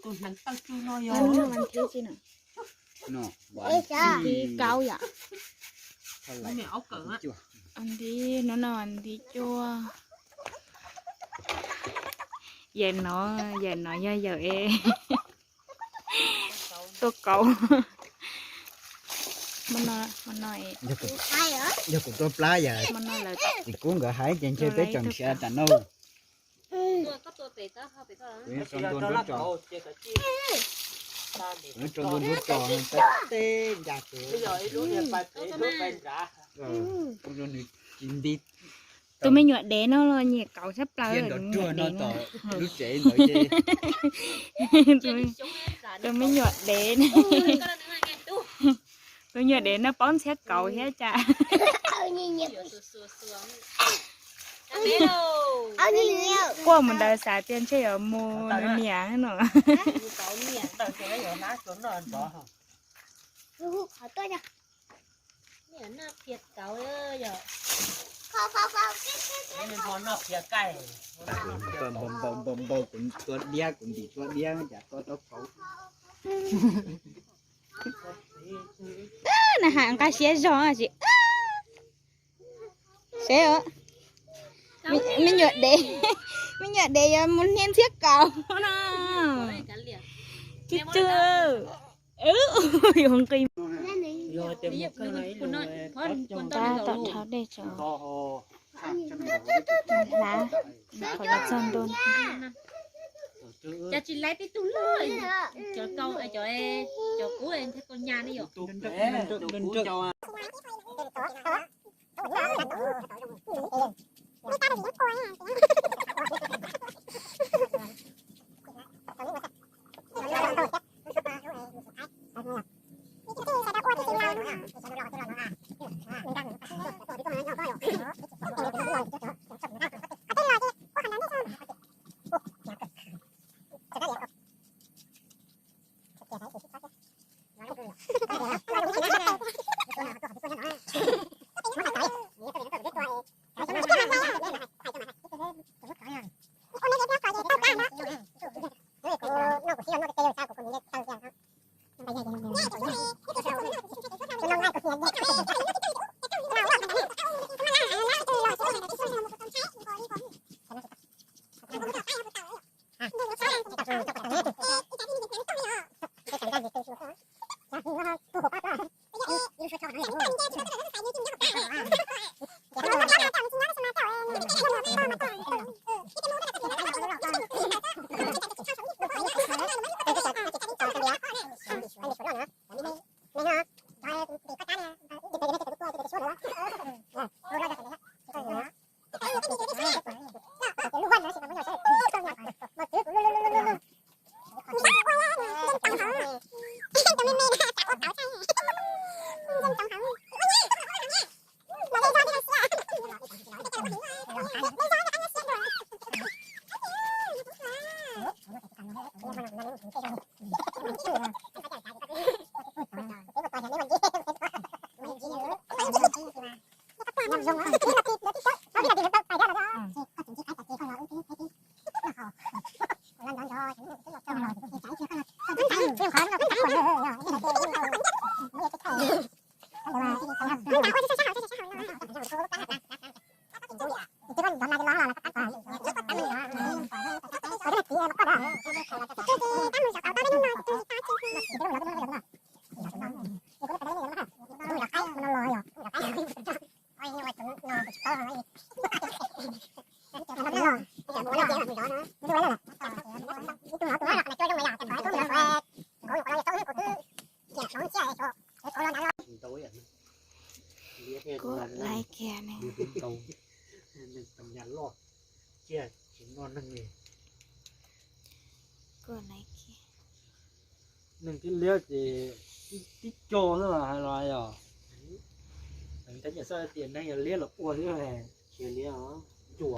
Hnub no vas thib kaub yom. Vas thib, hnub no vas thib cuaj. Yawm no, yawm no yog yawm es tuaj kauv. Yog kuv tuaj plab yam txiv kub nkawd hais ces ntshe peb tseem nrhiav tas no. Tso ntua nruab tso, teb ncas kuv. Nws tsis nti. Tus me nyuam dev no los nyiam kauv tshaj plaws. Nrov ruag no tom lub tsev ntawd ces. Tus me nyuam dev, tus me nyuam dev no paub ntxhiab kauv thiab cas. Quaj mus ntawd xav tias ntshe yuav mus nws niam no. Npau npau npau kuv tua diab, kuv ntim tua diab cas tua tau kauv. Nws hais nqa siab zog tsis. Seb, me nyuam dev, me nyuam dev yuav mus niaj ntxhiab kauv no. Tsis txwg, yuav nqis. Tom dhau dej tso. Hlav, qhov los txog ntua. Cov tsis laib tib tug lawm, cov kau, cov, cov kub nthe kau nyas ne yom. Kuv laiv kiag ne. Kuv laiv kiag. Neeg thiab liab ces tib co xwb mas hais los yog. Neeg thiab nyiam xav tias neeg yog liab los ua xwb.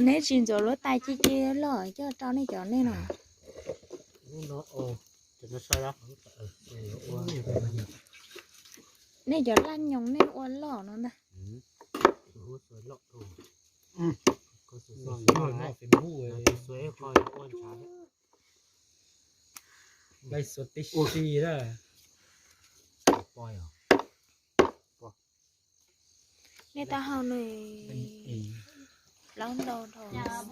Neb tsis ntxuav lub tais ci ci loj coj rau nej cov no. Nej cov laj nyoos nej ua loj no ntag. Nej taub hau no plaub ntau dhau.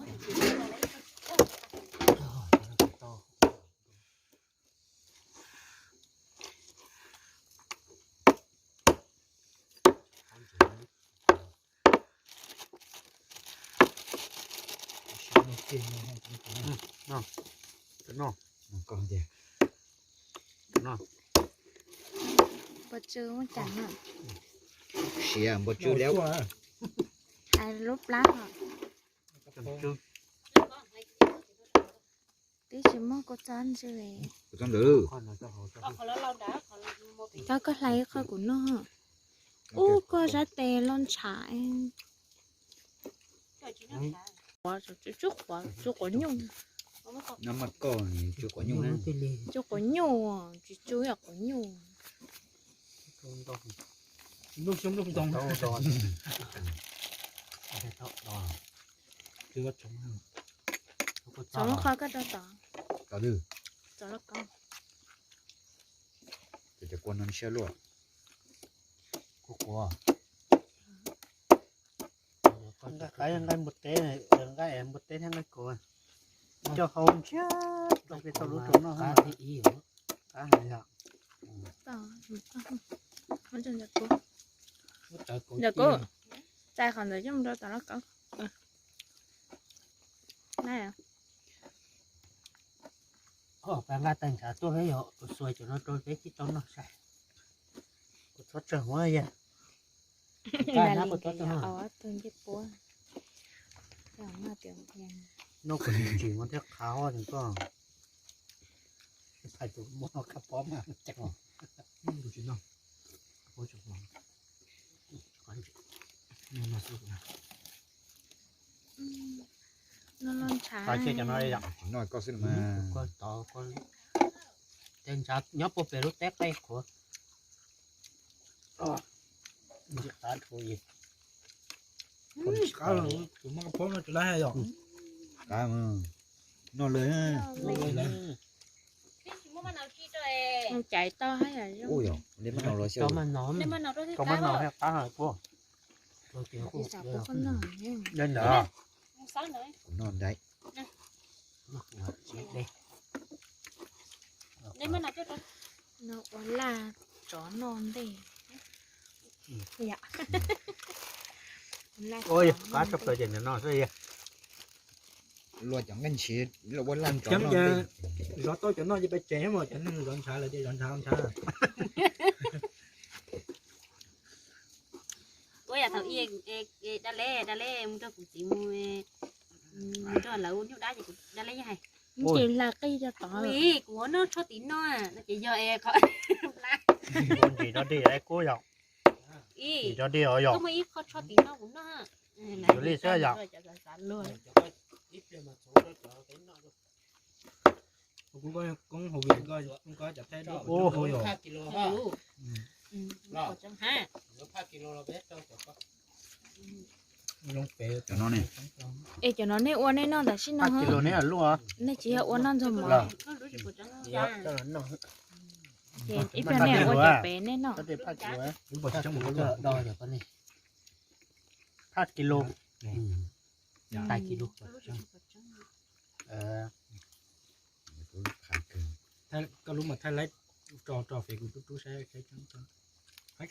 Npua tsw muaj cas na? Siav npua tsw lawm. Hais lub plab os. Twb tsis muaj kua txob ntsw li. Koj, koj hlais ib qho kuv noj. Ub, koj sab tes los ntshav. Tsw quav, tsw quav nyuj. Tsw quav nyuj, tsw quav nyuj, tsis tsw yam quav nyuj. Txhoov lub qhov koj rau tod. Txhoov lub qhov. Ces cov kua no siab luaj. Nqaij qaib, nqaij npua teb, nqaij npua teb thiab nqaij kuv coj hau ntsiag rau peb tau lub rau noj. Ntawm kuv, txais qhov ntawd coj mus rau tom lauj kaub. Nqa tais ntshav tuaj peb yog kuv xuas cov no rau peb thiaj tau noj sai. Kuv txhob tsawg huab yag. Nqa na kuv txhob tsawg huab. Tus ncej puab. Noj kuv tsis mus thiab qhav huab tus koj. Phais tus muab khab pob mas ceeb. Noj cov no li yom. Tov nyob puag pem lub teb qej qhuav. Qab, tus muab khab pob no tsis laib yom. Noj lawm. Caiv tau hab yom. Ua yom, nej maj no los xyaw. Maj no thiab qab hab puag. Ntawd. Kuv noj ntaiv. No ua laj tsov noj ntej. Ua laj tsov noj ntej. Luag cov nqaij ntshiv los ua laj tsov noj ntej. Zov tau cov no ces peb tseg mas cov neeg zov ntshav lawm ces zov ntshav ntshav. Ua yam thaum ub da le da le mus nrog kuv txiv mus, mus nrog lawv ua nyuj dab ces kuv da le hais. Ces hla qij rau tod. Kuv noj tsho tim no no ces yog es qhov ntsis no dej kub yom. Ntsis no dej os yom. Muaj ib qho tsho tim no kuv noj. Yuav li xwb yom. Kuv koob hauv vim koj cov thaij duab kuv coob hauv yom. Cov no ne. Es cov no nej ua nej noj tam sim no. Nej tsis yog ua noj ntxuag mov. Ces ib pliag nej ua cov pem nej noj. Phaj kis lus. Koj lub mas thaij laib tso rau fev kuv rub rub saib, saib tso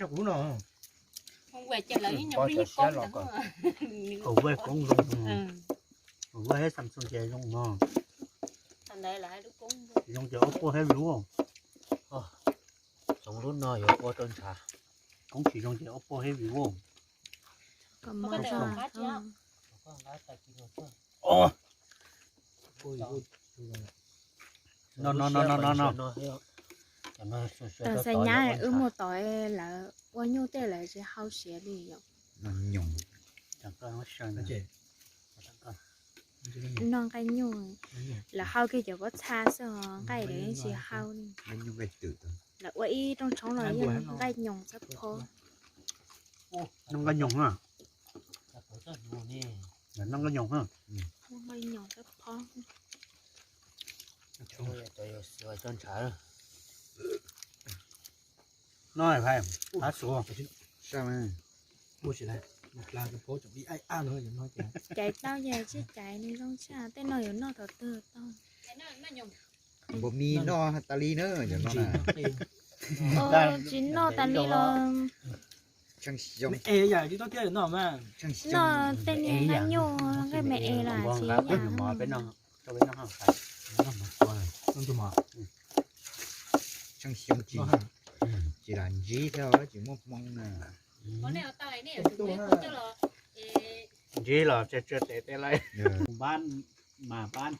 kuv lub no. Hauv vaj koob zoo, hauv vaj hab Samsung ces zoo mog. Zoo ces ob puas heavy view. Tsoom lub no yuav ua rau ntshav. Koob tsis zoo ces ob puas heavy view. No no no no no. Tam xais nyab wb mus tom lawv ua nyuj tej lawv tsis hau siav li yom. Noj nqaij nyuj, lawv hau kiag cov pob txha xwb os, nqaij lawv yeej tsis hau li. Lawv ua ib rooj tshoob los yeej nqaij nyoos txhab phob. Noj nqaij nyoos na. Noj nqaij nyoos na. Nqaij nyoos txhab phob. Noj hais, qab suav. Caiv tau ces tsij caiv nws zoo tshaj, tej no yuav noj thaum twg tau. Npaum mi noj tas li na, cov no na. Tsis noj tas li los noj tej niag nqaij nyuj nqaij me es los tsis yam. Tsis lam ntsib thiab tsis muaj hmoo na. Ntsib los tsua tes tej laij. Npab mas npab.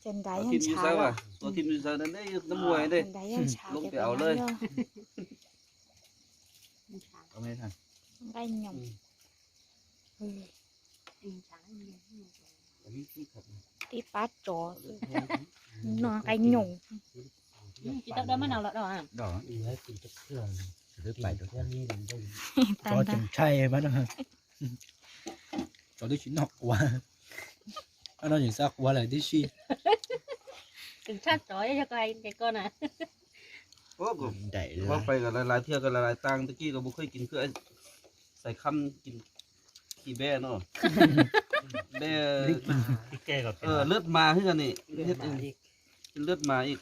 Ces nrad yeej ntshav lawm. Nrad yeej ntshav ces nqaij nyoos. Tib pab tsov xwb, noj nqaij nyoos. Tsov tseem ntshai mas no. Tsov twb tsis noj quav, no tseem xa quav lawm tib si. Tseem tshaj tsov yog koj hais tias koj na. Ub, kuv pais kom lais lais thiaj kom lais lais tag, tag kis kuv mus khwj kis khwj xais kham kis khi npe no. Npe lwb mas hwb ni, lwb mas ib.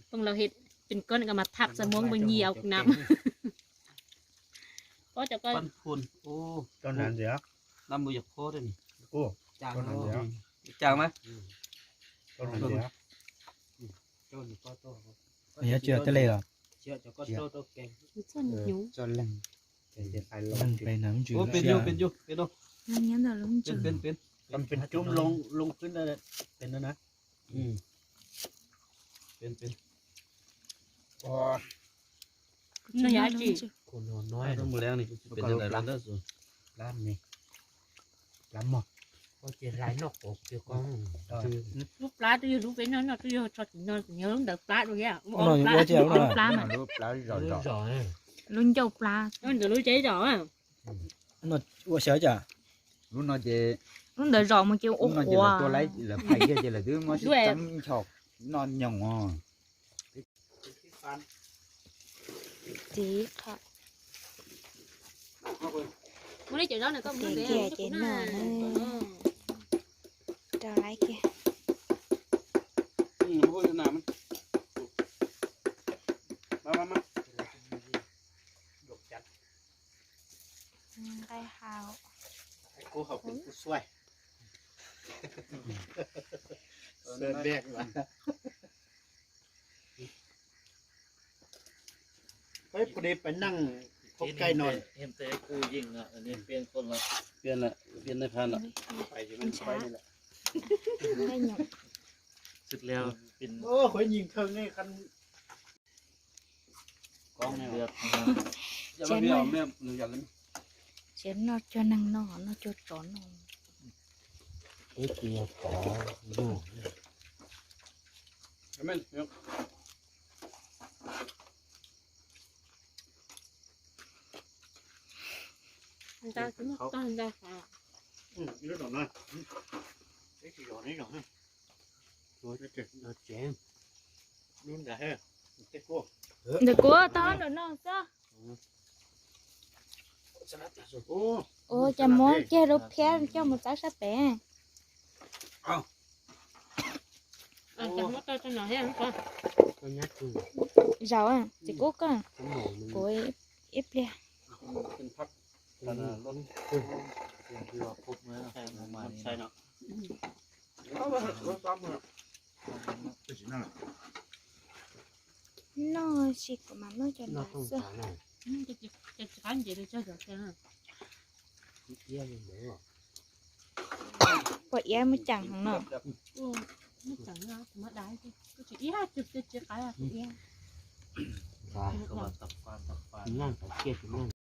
Poob lawv hais pin koj ko mas thaj xa muab npua nyi au nam. Pab cov ko. Nam mus yog qhov ni. Cas mas. Yog tsis yog tej li los. Leej pem no, pem no. Nyob ntawm lub ntsws. Peb, peb, peb. Kam pes cub loo, loo khwb ntawd, pes ntawd na. Peb, peb. No yog dab tsi? Mus leej ni, peb ntawd lawm ntawd xwb. Plab ni. Plab mog. Koj ces hlais noj quav kiag koj. Lub plab twb yog lub peb noj no, twb yog tso tim no, yog lub ntawd plab dua thiab. Lub plab, lub plab mas. Lub plab zom zom. Lub ncauj plab. Ntawm lub tsev zom. Ua xyaw cas? Lub no ces lub ntawd zom mus ces ua no ces lawv qhuav. Tua lawv, lawv phais kiag ces lawv twb muab sib txeeb nchos noj nyoos os. Txiv qhov. Muab li cov zaub na koj muab kiag ces noj na. Rau laiv kiag. Nqaij hau. Peb pw di peb neeg thoob kai no. Peb lawm, peb neeg qha lawm. Tsis noj cuag neeg noj, noj cuag tsov noj. Peb tus yog tsov yug. Ntawm kuv tau ntawm no xwb. Ua cas muab kiag lub phiab coj mus txawb sab pem. Zaum, txiv kub koj, kuv ib pliag. Noj tsis kuv mam noj cov ntawd xwb. Puas iab muaj ceem heev no?